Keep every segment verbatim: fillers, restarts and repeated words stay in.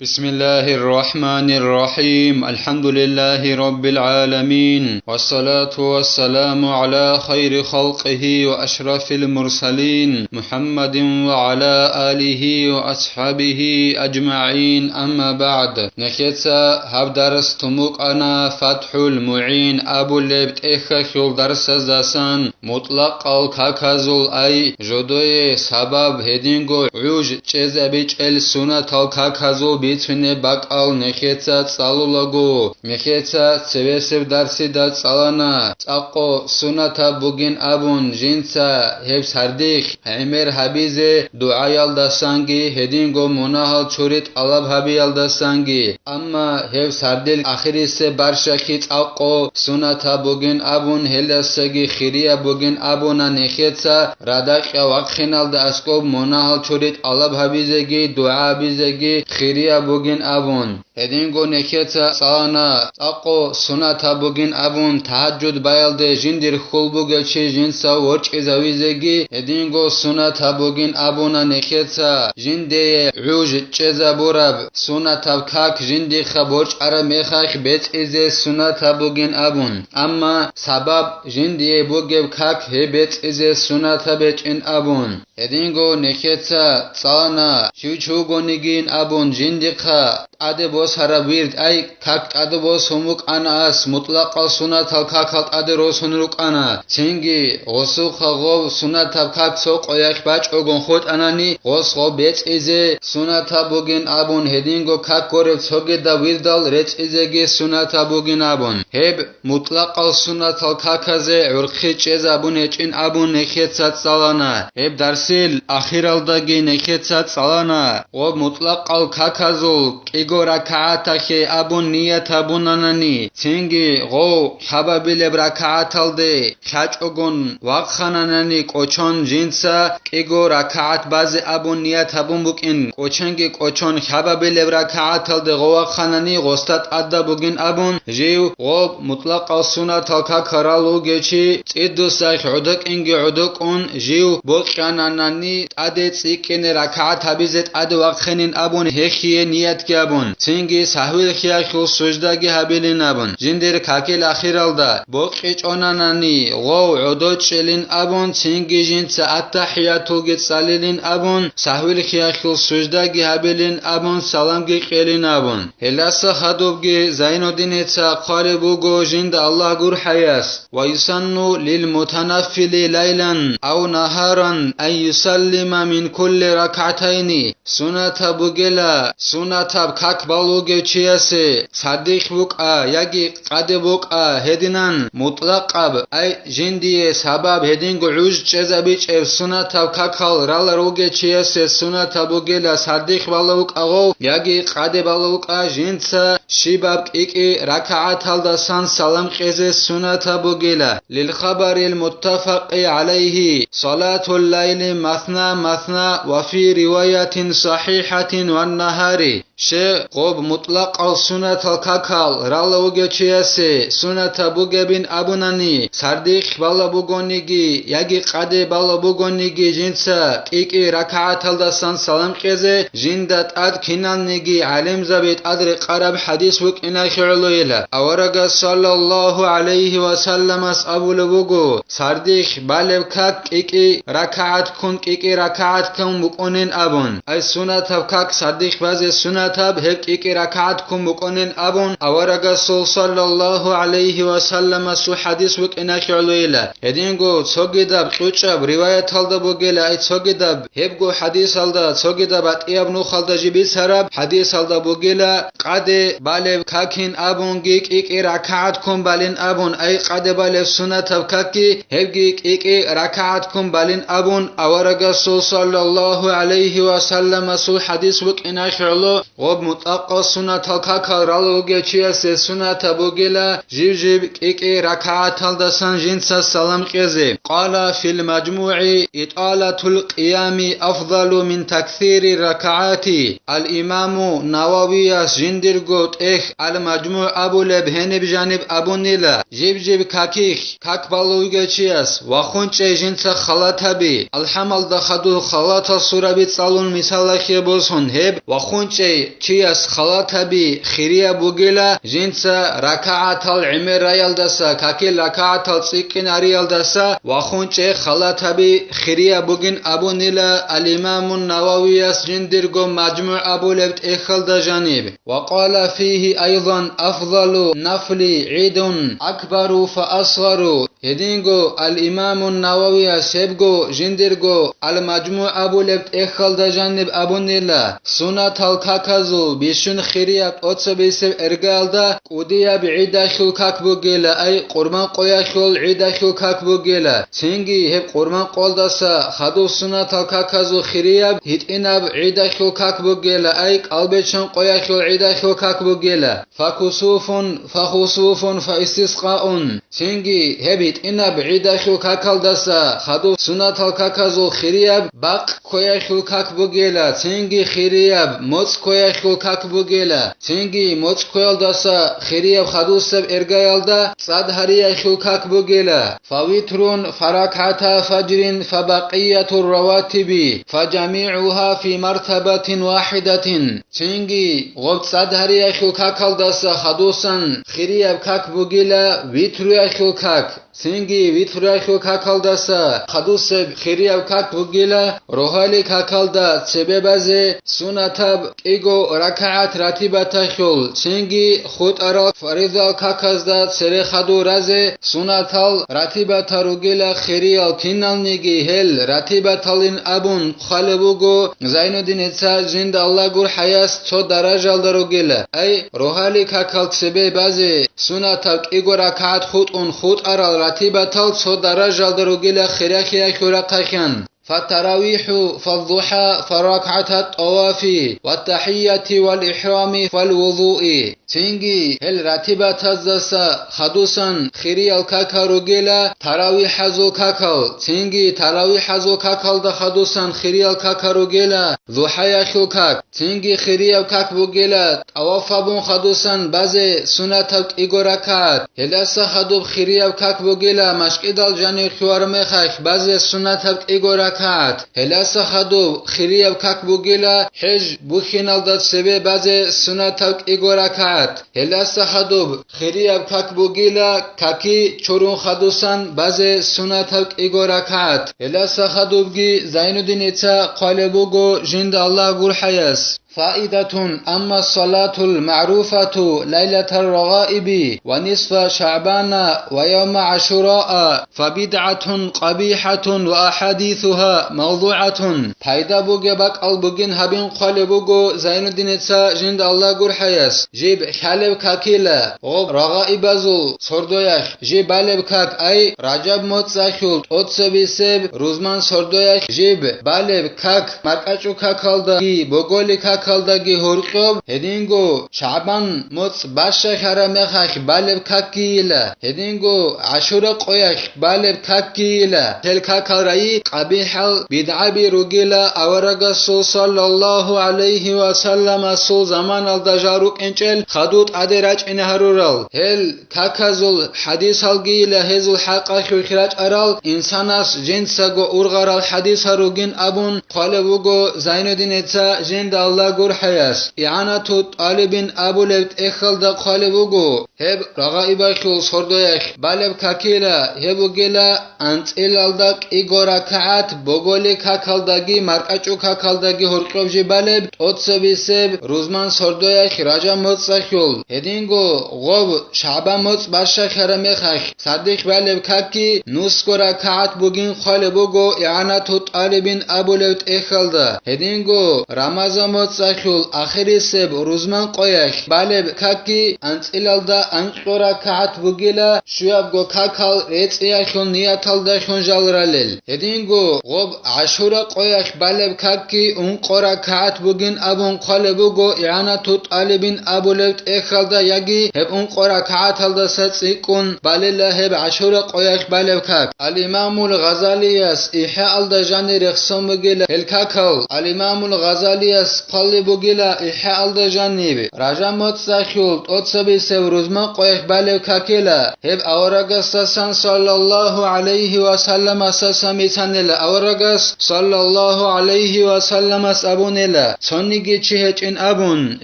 بسم الله الرحمن الرحيم. الحمد لله رب العالمين. والصلاة والسلام على خير خلقه وأشرف المرسلين محمد وعلى آله وأصحابه أجمعين. أما بعد. Нехеца гьаб дарс тумукъана ФатхӀул МугӀин абулеб тӀехьалъул дарсаздасан. МутӀлакъал каказул ай жодое сабаб гьединго гӀуж чӀезабичӀел сунатал каказул бицунеб бакӀал нехеца цӀалулаго, нехеца цевесеб дарсида цӀалана, цӀакъо сунатаб бугин абун жинца гьеб сардихъ гӀемер гьабизе дугӀаялдасанги гьединго мунагьал чури тӀалаб гьабиялдасанги. Амма гьев сардил ахирисеб барщахъи цӀакъо сунатаб бугин абун, гьелдасаги хирияб бугин абуна нехеца радакьа вахъиналда аскӀоб мунагьал чури тӀалаб гьабизеги дугӀа гьабизеги хирияб бугин абун. Гьединго нехеца цӀалана, цӀакъо сунатаб бугин абун, тагьаджуд баялде жиндир хьул бугев чи жинца ворчӀизавизеги, гьединго сунатаб бугин абуна нехеца, жиндие гӀуж чӀезабураб сунатаб как жиндихъа борчӀараб мехалъ бецӀизе сунатаб бугин абун, амма сабаб жиндие бугеб как гьеб бецӀизе сунатаб гьечӀин абун. Гьединго нехеца цӀалана, щив чи вугонигин абун жиндихъа тӀаде босараб вирд, ай, как тӀаде босун букӀана ас, мутӀлакъал сунатал какал тӀаде росун рукӀана. Цинги гъосухъа гъов сунатаб как цо къоялъ бачӀогон хутӀанани, гъос гъов бецӀизе сунатаб бугин абун, гьединго как гореб цогидаб вирдал рецӀизеги сунатаб бугин абун. Гьеб мутӀлакъал сунатал каказе гӀурхъи чӀезабун гьечӀин абун нехеца цӀалана. Гьеб дарсил ахиралдаги нехеца цӀалана, гъоб мутӀлакъал каказул кӀиго ракагӀаталъе абун ният гьабунанани, цинги гъов хабабилеб ракагӀаталде лъачӀогун вахъананани кӀочон жинца кӀиго ракагӀат базе абун ният гьабун букӀин, кӀоченги кӀочон хабабилеб ракагӀаталде гъов вахъанани гъосда тӀадаб бугин абун, жив гъоб мутӀлакъал сунатал какарал вугев чи цӀидусахь гӀодокӀинги гӀодокӀун, жив бокьананани тӀаде цӀикӀкӀине ракагӀат гьабизе тӀаде вахъинин абун гьехие ниятги абун, цинги сагьвил хиялъул суждаги гьабилин абун, жиндир какил ахиралда бокьичӀонанани гъов гӀодочӀелин абун, цинги жинца аттахӀиятулги цӀалилин абун, сагьвил хиялъул суждаги гьабилин абун, саламги кьелин абун. Гьелдаса хадубги Зайнуддиница хъвалеб буго, жинда Аллагь гурхӀаяс: «Ва юсанну лил мутанаффили лайлан ав нагьаран ан юсаллима мин кулли ракгӀатайни». Сунатаб бугела, сунатаб как балугев чиясе, сардихъ букӀа яги къаде букӀа гьединан, мутӀлакъаб, ай, жиндие сабаб гьединго гӀуж чӀезабичӀеб сунатаб какал ралар вугев чиясе сунатаб бугела, сардихъ бала вукӀа гъов яги къаде бала вукӀа жинца щибаб кӀикӀи ракагӀаталдасан салам кьезе сунатаб бугела. Лил хабарил муттафакъи гӀалайгьи: «Салатул лайли масна масна ва фи риваятин сахихӀатин ван нагьари». Щай гъоб мутӀлакъал сунатал какал рала вугев чиясе сунатаб бугебин абунани, сардихъ бала бугониги яги къаде бала бугониги жинца кӀикӀи ракагӀаталдасан салам кьезе жинда тӀад киналниги гӀалимзаби тӀад рекъараб хӀадис букӀиналъе гӀолойила. Аварагас саллаллагьу гӀалайгьи ва салламас абулеб буго, сардихъ балеб как кӀикӀи ракагӀат ккун, кӀикӀи ракагӀат ккун букӀунин абун. Ай сунатаб как сардихъ базе сунатаб, гьеб кӀикӀи ракагӀат ккун букӀунин абун, аварагасул саллаллагьу гӀалайгьи ва салламасул хӀадис букӀиналъе гӀолойила. Гьединго цогидаб кьучӀаб риваяталда бугела, ай цогидаб гьебго хӀадисалда, цогидаб батӀияб нухалда жиб бицараб хӀадисалда бугела, къаде балеб какин абунги кӀикӀи ракагӀат ккун балин абун, ай къаде балеб сунатаб какги, гьебги кӀикӀи ракагӀат ккун балин абун, аварагасул саллаллагьу гӀалайгьи ва салламасул хӀадис букӀиналъе гӀоло, гъоб мутӀакъал сунатал какал рала вугев чиясе сунатаб бугела, жиб-жиб кӀикӀи ракагӀаталдасан жинца салам кьезе. Къала фил мажмугӀи: «ИтӀалатул къиями афдалу мин таксири ракагӀати». Ал-Имаму Нававияс жиндирго тӀехь Ал-МажмугӀ абулеб гьениб жаниб абунила, жиб-жиб какихь, как балугев чияс, вахунчӀей жинца халатаби, алхӀамалда хадув халатал сураби цӀалун мисалахъе босун, гьеб вахунчӀей чияс халатаби хирияб бугила, жинца ракагӀатал гӀемер раялдаса, какил ракагӀатал цӀикӀкӀин ариялдаса вахунчӀей халатаби хирияб бугин абунила Ал-Имамун Нававияс жиндирго МажмугӀ абулеб тӀехьалда жаниб. Ва къала фигьи айзан: «Афзалу нафли гӀидун акбару фа асгъару». Гьединго Ал-Имамун Нававияс гьебго жиндирго Ал-МажмугӀ абулеб тӀехьалда жаниб абунила, сунатал каказул бищун хирияб тӀоцебесеб эргаялда кӀудияб гӀидахьул как бугела, ай, къурбан къояхьул гӀидахьул как бугела, цинги гьеб къурбан къолдаса хадуб сунатал каказул хирияб гьитӀинаб гӀидахьул как бугела, ай, кӀалбиччан къояхьул гӀидахьул как бугела. Факусуфун, фахусуфун, фаистискъаун. Цинги гьеб гьитӀинаб гӀидахьул какалдаса хадуб сунатал каказул хирияб бакъ ккояхьул как бугела, цинги хирияб моцӀ ккояхьул как бугела, цинги моцӀ ккоялдаса хирияб хадусеб эргаялда цӀад гьариялъул как бугела. Фавитрун, фаракгӀата фаджрин, фабакъиятур раватиби, фажамигӀугьа фи мартабатин вахидатин. Цинги гъоб цӀад гьариялъул какалдаса хадусан хирияб как бугила витруялъул как. Цинги витруялъул какалдаса хадусеб хирияб как бугила рогьалил какалда цебе базе сунатаб кӀиго ракагӀат ратибатахьул, цинги хутӀарал фаризал каказда цере хадур разе сунатал ратибатал ругила хириял, киналниги гьел ратибаталин абун хъвалеб буго Зайнуддиница жинда Аллагь гурхӀаяс цо даражалда ругила, ай, рогьалил какал цебе базе сунатаб кӀиго ракагӀат хутӀун хутӀарал ратибатал цо даражалда ругила хирахъе хьурахъахьан. Фатаравиху, фаддухӀа, фаракгӀата тӀавафи, ваттахӀияти вал ихӀрами, вал вузуи. Цинги гьел ратибатаздаса хадусан хириял какал ругела таравихӀазул какал, цинги таравихӀазул какалда хадусан хириял какал ругела духӀаялъул как, цинги хирияб как бугела тӀаваф абун хадусан базе сунатаб кӀиго ракагӀат, гьелдаса хадуб хирияб как бугела машкӀидал жанив хьвар мехалъ базе сунатаб кӀиго ракагӀат, гьелдаса хадуб хирияб как бугела хӀеж бухьиналда цебе базе сунатаб кӀиго ракагӀат, гьелдаса хадуб хирияб как бугела каки чурун хадусан базе сунатаб кӀиго ракагӀат, гьелдаса хадубги Зайнуддиница хъвалеб буго жинда Аллагь гурхӀаяс. Фаидатун, амма салатул маъруфату лайлатар рагъаиби ва нисфа шагӀбана ва явма гӀашураа фабидгӀатун къабихӀатун ва ахадисуха мавдугӀатун. Пайда бугеб бакӀал бугин гьабин хъвалеб буго Зайнуддиница жинда Аллагь гурхӀаяс. Жиб лъалеб какила гъоб рагъаибазул сордоялъ, жиб балеб как, ай, Ражаб моцӀалъул тӀоцебесеб рузман сордоялъ жиб балеб как, маркӀачӀу какалдаги боголи какалдаги гьоркьоб, гьединго ШагӀбан моцӀ бащалъараб мехалъ балеб какгийила, гьединго ГӀашура къоялъ балеб какгийила. Гьел какал райи къабихӀал бидгӀаби ругила аварагасул саллаллагьу гӀалайгьи ва салламасул заманалда жал рукӀинчӀел хадуб тӀаде рачӀине гьарурал. Гьел каказул хӀадисалгийила гьезул хӀакъалъулъ рачӀарал, инсанас жинцаго ургъарал хӀадисал ругин абун хъвалеб буго Зайнуддиница жинда Аллагь гурхӀаяс. ИгӀанату тӀалибин абулеб тӀехьалда хъвалеб буго, гьеб рагъаибалъул сордоялъ балеб какила, гьеб бугила анцӀилалда кӀиго ракагӀат, боголи какалдаги маркӀачӀу какалдаги гьоркьоб жиб балеб тӀоцебесеб рузман сордоялъ Ражаб моцӀалъул, гьединго гъоб ШагӀбан моцӀ бащалъараб мехалъ сардилъ балеб какги нусго ракагӀат бугин хъвалеб буго ИгӀанату тӀалибин абулеб тӀехьалда, гьединго Рамазан моцӀалъул ахирисеб рузман къоялъ балеб какги анцӀилалда анкьго ракагӀат бугила, щуябго какал рецӀиялъул нияталдалъун жал ралел. Гьединго гъоб ГӀашура къоялъ балеб какги ункъо ракагӀат бугин абун хъвалеб буго ИгӀанату тӀалибин абулеб тӀехьалда, яги гьеб ункъо ракагӀаталдаса цӀикӀкӀун балела гьеб ГӀашура къоялъ балеб как. Ал-Имамул Гъазалияс ИхӀяалда жанир рехсон бугила гьел какал. Ал-Имамул Гъазалияс хъвал бугила ихӀаалда жаниб, Ражаб моцӀалъул тӀоцебесеб рузман къоялъ балеб какила, гьеб аварагасдасан саллаллагьу гӀалайгьи ва салламасдасан бицанила, аварагас саллаллагьу гӀалайгьи ва салламас абунила, цониги чи гьечӀин абун,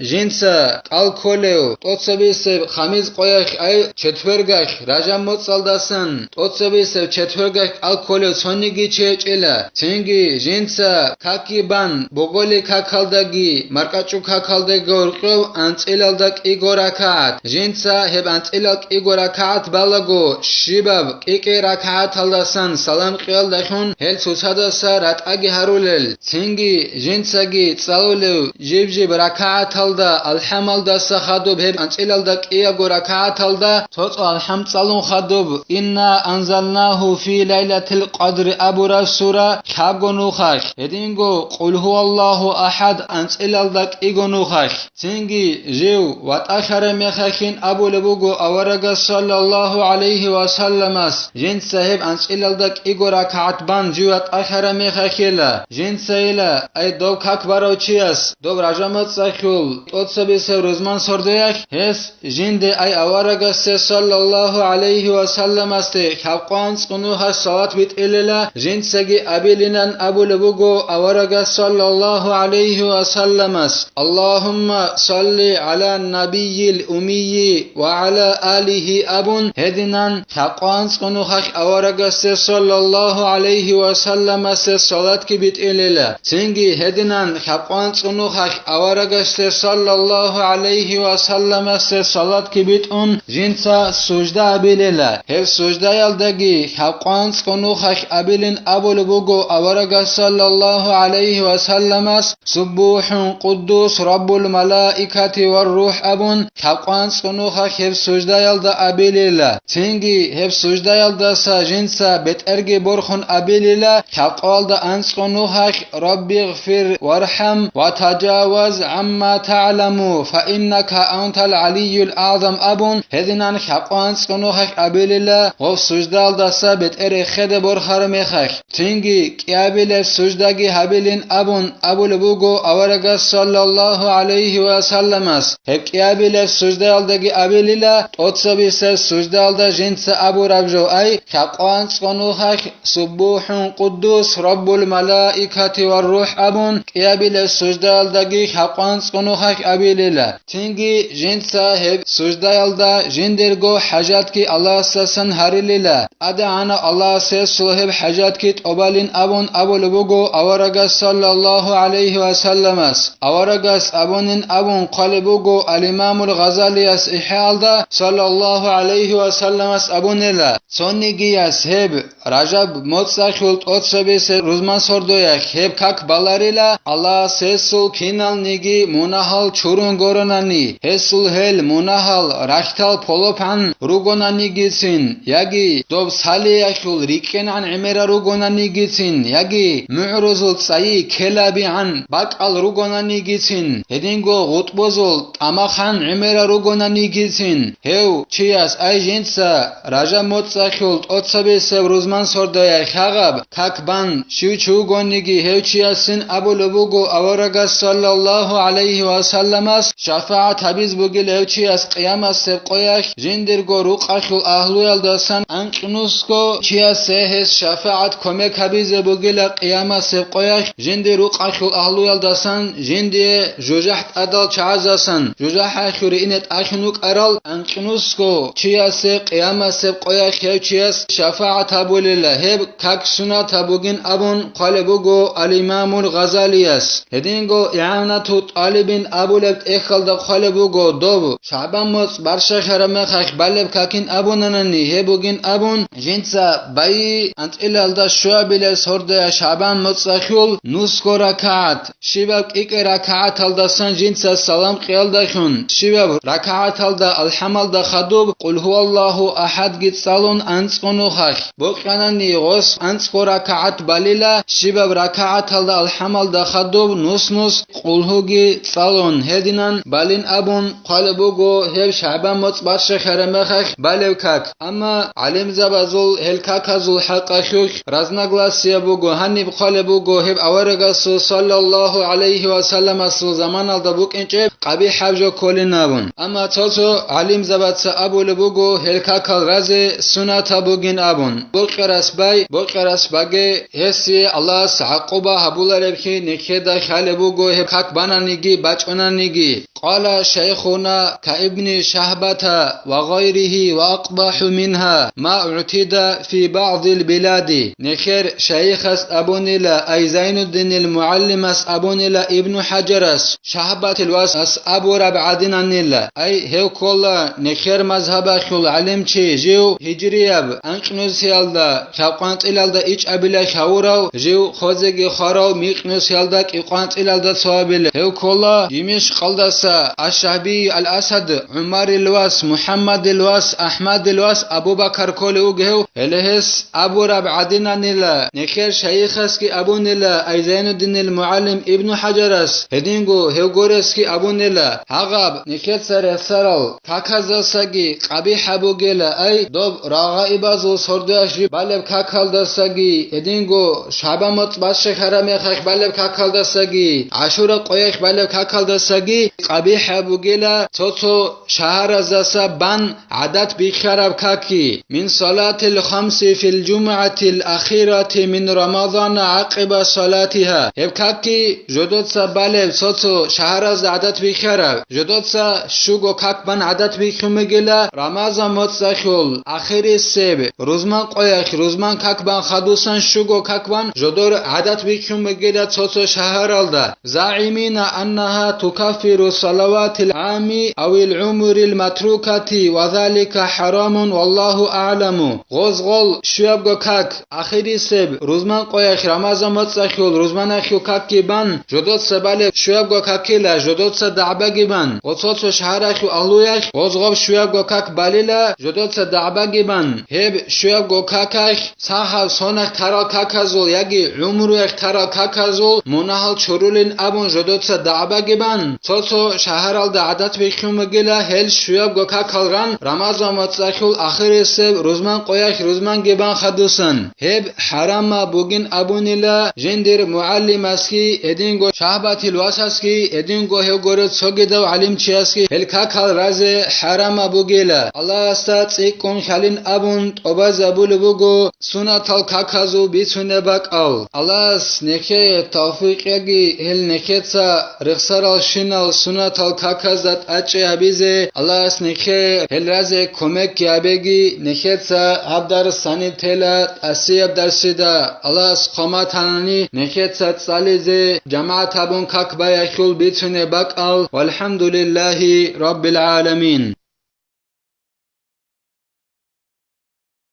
жинца кӀал кколев тӀоцебесеб хамиз къоялъ, ай четвергалъ, Ражаб моцӀалдасан тӀоцебесеб четвергалъ кӀал кколев цониги чи гьечӀила. Цинги жинца какги бан, боголил какалдаги, маркӀачӀул какалдаги гьоркьов анцӀилалда кӀиго ракагӀат. Жинца гьеб анцӀилал кӀиго ракагӀат балаго, щибаб кӀикӀе ракагӀаталдасан салам кьиялдалъун гьел цоцадаса ратӀаги гьарулел. Цинги жинцаги цӀалулев жиб-жиб ракагӀаталда, алхӀамалдаса хадуб гьеб анцӀилалда кӀиябго ракагӀаталда цо-цо алхӀам цӀалун хадуб, «Инна анзалнагьу фи лайлатил къадри» абураб сура лъабго нухалъ, гьединго «Къул гьуваллагьу ахӀад» анцӀилалда кӀиго нухалъ. Цинги жив ватӀалъараб мехалъин абулеб буго аварагас саллаллагьу гӀалайгьи ва салламас, жинца гьеб анцӀилалда кӀиго ракагӀат бан жив ватӀалъараб мехалъила, жинцайила, ай доб как барав чияс, доб Ражаб моцӀалъул тӀоцебесеб рузман сордоялъ, гьес жинде, ай аварагасде саллаллагьу гӀалайгьи ва салламасде лъабкъоялда анцӀго нухалъ салат битӀилила, жинцаги абилинан абулеб буго аварагас саллаллагьу гӀалайгьи ва салламас, «Аллагьумма салли гӀала набийил уммийи ва гӀала алигьи» абун, гьединан лъабкъоялда анцӀго нухалъ аварагасде саллаллагьу гӀалайгьи ва салламасде салатги битӀилила. Цинги гьединан лъабкъоялда анцӀго нухалъ аварагасде саллаллагьу гӀалайгьи ва салламасде салатги битӀун жинца сужда абилила. Гьеб суждаялдаги лъабкъоялда анцӀго нухалъ абилин абулеб буго аварагас саллаллагьу гӀалайгьи ва салламас, «Суббухун къуддус Раббул малаикати ва рухӀ» абун, лъабкъоялда анцӀго нухалъ гьеб суждаялда абилила. Цинги гьеб суждаялдаса жинца бетӀерги борхун абилила, лъабкъоялда анцӀго нухалъ, «Раббигъфир вархӀам ва тажаваз гӀамма тагӀламу, фа иннака антал гӀалийюл агӀзам» абун, гьединан лъабкъоялда анцӀго нухалъ абилила, гъоб суждаялдаса бетӀер эхеде борхараб мехалъ. Цинги кӀиабилеб суждаги гьабилин абун абулеб буго аварагас саллаллагьу гӀалайгьи ва салламас. Гьеб кӀиабилеб суждаялдаги абилила, тӀоцебесеб суждаялда жинца абураб жо, ай лъабкъоялда анцӀго нухалъ, «Суббухун къуддус Раббул малаикати ва рухӀ» абун, кӀиабилеб суждаялдаги лъабкъоялда анцӀго нухалъ абилила. Цинги жинца гьеб суждаялда жиндирго хӀажатги Аллагьасдасан гьарилила. ТӀадегӀанав Аллагьас гьесул гьеб хӀажатги тӀобалин абун абулеб буго аварагас саллаллагьу гӀалайгьи ва салламас. Аварагас абунин абун хъвалеб буго ал-Имамул Гъазалияс ИхӀяалда, саллаллагьу гӀалайгьи ва салламас абунила, цонигияс гьеб Ражаб моцӀалъул тӀоцебесеб рузман сордоялъ гьеб как баларила, Аллагьас гьесул киналниги мунагьал чурун горонани, гьесул гьел мунагьал рахьтал полопан ругонанигицин, яги доб салиялъул рикӀкӀинагӀан гӀемерал ругонанигицин, яги мугӀрузул цӀайи ккелабигӀан бакӀал ругонанигицин, гьединго гъутӀбузул тӀамахъан гӀемерал ругонанигицин, гьев чияс, ай жинца Ражаб моцӀалъул тӀоцебесеб рузман сордоялъ гьагъаб как бан щив чи вугониги, гьев чиясин абулеб буго аварагас саллаллагьу гӀалайгьи ва салламас, шафагӀат гьабиз бугила гьев чияс къиямасеб къоялъ жиндирго рукъалъул агьлуялдасан анкьнусго чиясе гьес шафагӀат кумек гьабизе бугила къиямасеб къоялъ жиндир рукъалъул агьлуялдасан жиндие жужахӀ тӀадал чагӀазасан, жужахӀалъур ине тӀахьун вукӀарал анкьнусго чиясе къиямасеб къоялъ гьев чияс шафагӀат гьабулила, гьеб как сунат гьабугин абун хъвалеб буго ал-Имамул Гъазалияс. Гьединго ИгӀанату ТӀалибин абулеб тӀехьалда хъвалеб буго доб ШагӀбан моцӀ барщахъараб мехалъ балеб какин абунанани, гьеб бугин абун, жинца байи анцӀилалда щуабилеб сордоялъ ШагӀбан моцӀалъул нусго ракагӀат, щибаб кӀикӀе ракагӀаталдасан жинца салам кьиялдалъун, щибаб ракагӀаталда алхӀамалда хадуб Къул гьуваллагьу ахӀадги цӀалун анцӀго нухалъ, бокьанани гъос анцӀго ракагӀат балила, щибаб ракагӀаталда алхӀамалда хадуб нус-нус Къулгьуги цӀалун гьединан балин абун хъвалеб буго гьеб ШагӀбан моцӀ барщахъараб мехалъ балеб как. Амма гӀалимзабазул гьел каказул хӀакъалъулъ разногласие буго, гьаниб хъвалеб буго гьеб аварагасул саллаллагьу гӀалайгьи ва вассаламасул заманалда букӀинчӀеб къабихӀаб жо кколин абун. Амма цо-цо гӀалимзабаца абулеб буго гьел какал разе сунатаб бугин абун. Бокьарас бай, бокьарас баге, гьесие Аллагьас гӀакъуба гьабуларебхӀи нихьеда хьалеб буго гьеб как бананиги бачӀунаниги. قال شيخنا كابن شهبة وغيره وأقبح منها ما اعتد في بعض البلاد. Нехер шайихас абунила, ай Зайнуддинил мугӀалимас абунила Ибну ХӀаджарас, Шагьбатил васас абураб гӀадинанила, ай гьев ккола нехер мазгьабалъул гӀалимчи жив гьижрияб анкьнусиялда кьабкъванцӀилалда ичӀабила хьавурав, жив хозеги хварав микьнусиялда кӀикъванцӀилалда цоабила. Гьев ккола Димишкъалдаса Аш-Шагьбий ал-Асад, ГӀумарил вас, МухӀаммадил вас, АхӀмадил вас Абу-Бакар кколев вугев, гьеле гьес абураб гӀадинанила, нехер шайихасги абунила, ай Зайнуддинил мугӀалим Ибну ХӀаджарас, гьединго гьев горесги абунила, гьагъаб нехеца рехсарал каказдасаги къабихӀаб бугела, ай, доб рагъаибазул сордоялъ жиб балеб какалдасаги, гьединго шагьбан моцӀ бащахьараб мехалъ балеб какалдасаги, гӀашура къоялъ балеб какалдасаги къабихӀаб бугела цо-цо шагьараздаса бан гӀадат бихьараб какги, من صلاة الخمس في الجمعة الأخيرة من رمضان عقب صلاتها. Гьеб какги жодоца балеб цо-цо шагьаразда гӀадат бихьараб, жодоца щуго как бан гӀадат бихьун бугела Рамазан моцӀалъул ахирисеб рузман къоялъ рузман как бан хадусан щуго как бан жодор гӀадат бихьун бугела цо-цо шагьаралда. زاعمين أنها تكفر صلوات العام أو العمر المتروكة وذلك حرام والله أعلم. Гъоз гъол щуябго как, ахирисеб рузман къоялъ Рамазан моцӀалъул рузманалъул какги бан, жодоца балеб щуябго какила, жодоца дагӀбаги бан, гъоцо цо шагьаралъул агьлуялъ гъоз гъоб щуябго как балила, жодоца дагӀбаги бан, гьеб щуябго какалъ цахӀаб сонах тарал каказул яги гӀумруялъ тарал каказул мунагьал чурулин абун жодоца дагӀбаги бан, цо-цо шагьаралда гӀадат бихьун бугела гьел щуябго какал ран Рамазан моцӀалъул ахирисеб рузман къоялъ рузманги бан хадусан. Гьеб хӀарамаб бугин абунила жиндир мугӀалимасги, гьединго Шагьбатил васасги, гьединго гьев гуреб цогидав гӀалимчиясги гьел какал разе хӀарамаб бугела. Аллагьасда цӀикӀкӀун хьалин абун тӀубазабулеб буго сунатал каказул бицунеб бакӀал. Аллагьас нехее тавфикъ яги, гьел нехеца рехсаралщинал сунатал каказда тӀадчӀи гьабизе. Аллагьас нехее гьел разе кумекги гьабеги, нехеца гьаб дарс гьаниб тела тӀасияб дарсида. Аллагьас хъван батани, нехеца цӀализе, жамагӀат гьабун как баялъул бицунеб бакӀал. ВалхӀамдулиллагьи раббил гӀаламин.